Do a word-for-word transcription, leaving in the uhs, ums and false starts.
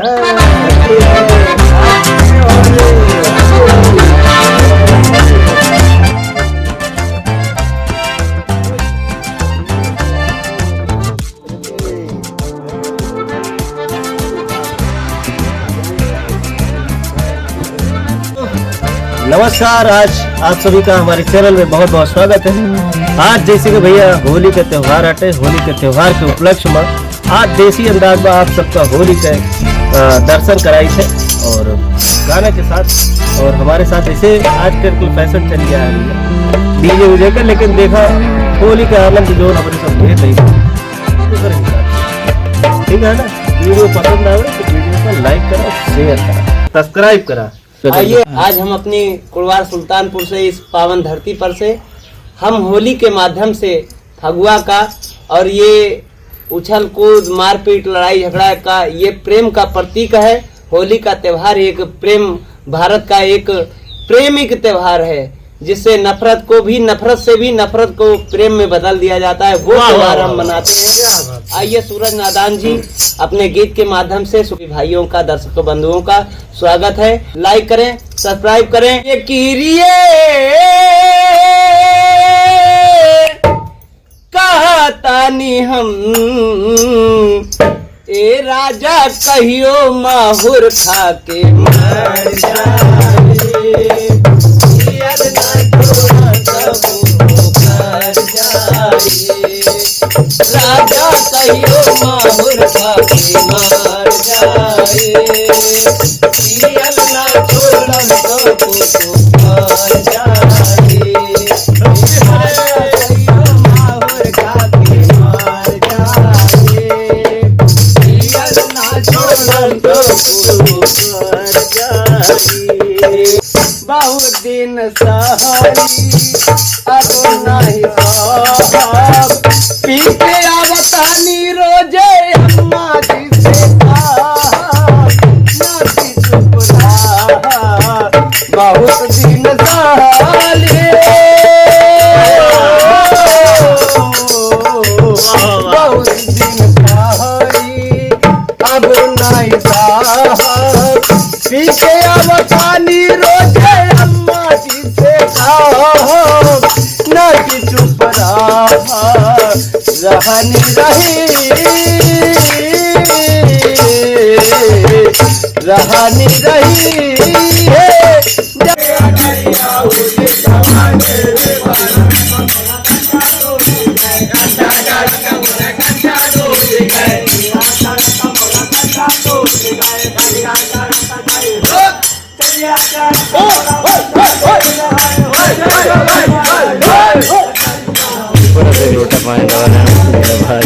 नमस्कार, आज आप सभी का हमारे चैनल में बहुत बहुत स्वागत है। आज जैसे कि भैया होली का त्योहार हटे, होली के त्योहार के उपलक्ष्य में आज देसी अंदाज में आप सबका होली के, अ, दर्शन कराई थे और गाना के साथ, और हमारे साथ ऐसे आजकल कोई फैशन चल गया है भैया, डीजे वीजे का, लेकिन देखा होली का आनंद जो हमारे सब ये नहीं। ठीक है ना, वीडियो पसंद आवे तो वीडियो को लाइक करा, शेयर करा, सब्सक्राइब करा। आइए, आज हम अपनी कुड़वार सुल्तानपुर से, इस पावन धरती पर से हम होली के माध्यम से फगुआ का और ये उछल कूद, मारपीट, लड़ाई झगड़ा का ये प्रेम का प्रतीक है। होली का त्योहार एक प्रेम, भारत का एक प्रेमिक त्योहार है, जिससे नफरत को भी, नफरत से भी नफरत को प्रेम में बदल दिया जाता है, वो वाह, वाह, त्योहार हम वाह, मनाते हैं। क्या बात है। आइए सूरज नादान जी अपने गीत के माध्यम से सभी भाइयों का, दर्शकों बंधुओं का स्वागत है। लाइक करें, सब्सक्राइब करें। ये किरिए कहा तानी हम, ए राजा कहियो माहुर खा के मर जाए। राजा कहियो माहुर खा के मर जाए। जियल ना छोड़न तो कुछ मर जाए। राजा कहियो माहुर खा के मर जाए। जियल ना छोड़न तो कुछ मर जाए। बहुत दिन सहली, अब नहीं सहब। पी के आवतानी रोजे अम्मा जी से कहब, ना कि चुप रहब। बहुत दिन सहली, बहुत दिन सहली, अब नहीं सहब। पी के आवतानी रोजे अम्मा जी से कहब, ना कि चुप रहब। रहनी रही, रहनी रही है। पूरा से लोटा पानी लगा रहे हैं भाई।